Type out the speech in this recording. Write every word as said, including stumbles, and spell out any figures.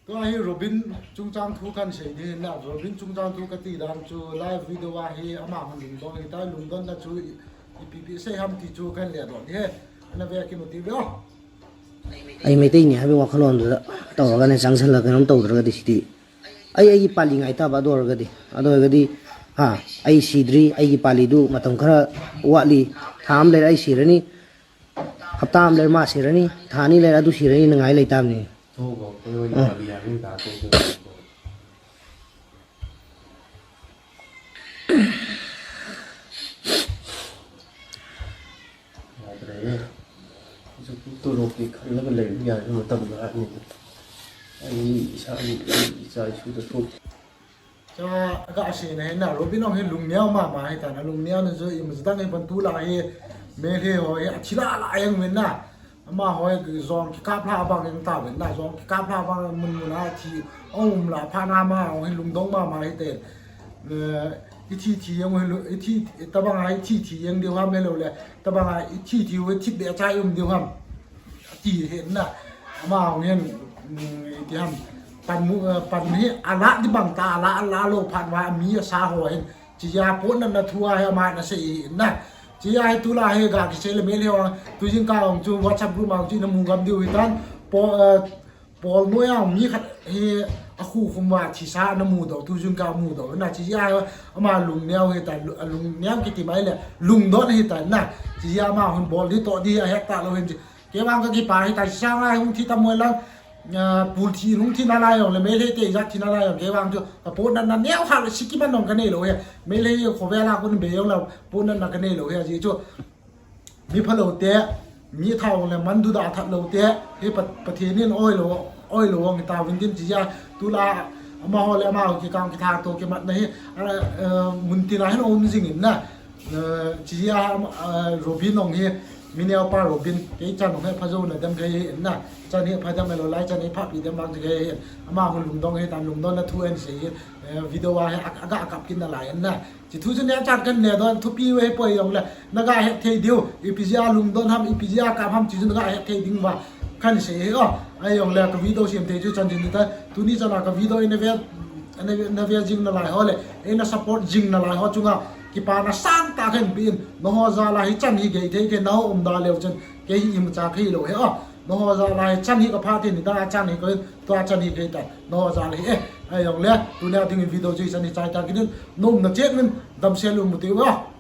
Tua hi Robin chungchang thu kan sei ding na, Robin chungchang thu kati dan chu live video a hi ama hung lungdon hi ta, lungdon na chu ipi pi sei ham ti chu kan le don he. Ana ve ki mu ti ve o. Ai mai tei ni ha be wa khalon da. Tau ga ne chang sal la kan tau da ga di siti. Ai ai pali ngai ta ba dor ga di. A dor ga di. Ha, ai sidri ai pali du matam khara wa li tham le ai sirani. Hapta am le ma sirani, thani le adu sirani na ngai lei tam ni. Cha, ga sei na hin na, Robin ong hi lungneo mama hi ta na, lungneo na jo i mu dang hi ban tu la hi, me he ho hi, a thila la yang men na. Ama ho hi jong ki kap la bang yang ta men na, jong ki kap la bang mun mun a thi, ong um la pha na ma, ong hi lungdong mama hi te. Eh, i thi thi yang hi lu, i thi, ta bang a i thi thi yang diu ha me lo le, ta bang a i thi thi we thi be cha um diu ham. Ti hin na, ama hung hin, mm, ti ham, pan mu, eh, pan hi, ala di bang ta, ala, ala lo pan wa mi a sa ho hin, chi ya po na na thua hi ama na sei hin na, chi ya hi tu la hi ga ki sei le me le wa, tu jing ka hung chu WhatsApp group ma chu na mu gam diu hi tan, po, eh, pol no ya mi khat hi a khu khum wa chi sa na mu do, tu jing ka mu do, na chi ya ama lung neo hi tan, lung neo ki ti mai le, lung don hi tan na, chi ya ma hun bol di to di a het ta lo hin chi, Kei vang ka kipa hi ta, sanga hung thi ta mo lang, ah, pul thi, hung thi na lai jong le, Meitei te ijat thi na lai jong, kei vang chu, ka po na na neo kha le, siki man nong ka nei lo he. Meitei khovela kun be jong le, po na na ka nei lo he, ji chu. Mi phalo te, mi thao le, man du da that lo te, he pa, Pathen in oi lo, oi lo, ong ta vin din chi ya, tu la, ama ho le, ama ho ki kang ki tha to ki mat na hi, ah, eh, mun ti na hin om jing in na. Eh, chi a, eh, Robin ong hi, mi neo pa Robin, kei chan ong hi pha jo na dem kei hi na, chan hi pha dem lo lai, chan hi pha pi dem bang kei hi, ama hun lungdong hi tan lungdon na thu en sei hi, eh, video a hi a, a ga kap kin na lai na. Chi thu chu ne chan kan ne don thu pi we poi jong le, na ga het thei diu, ipi jia lungdon ham, ipi jia kap ham chi chu na ga het thei ding va, kan sei hi o, ai jong le ka video sem thei chu chan chin ta, tuni chan a ka video in a ve, in a ve, in a ve jing na lai ho le, in a support jing na lai ho chunga, Kipana sangtah khen pin, nangho jal a hichan hi gei thei kei, nangho umda leu chun, kei hi imacha kei lou he o. Nangho jal a hichan hi kapha thei ni ta, achan hi kei, tua chan hi kei ta, nangho jal a hi e. Ahijongle, tunia ding in video chu hichan hi chai ta kit in, na umna chet min, damsel um u hitin o.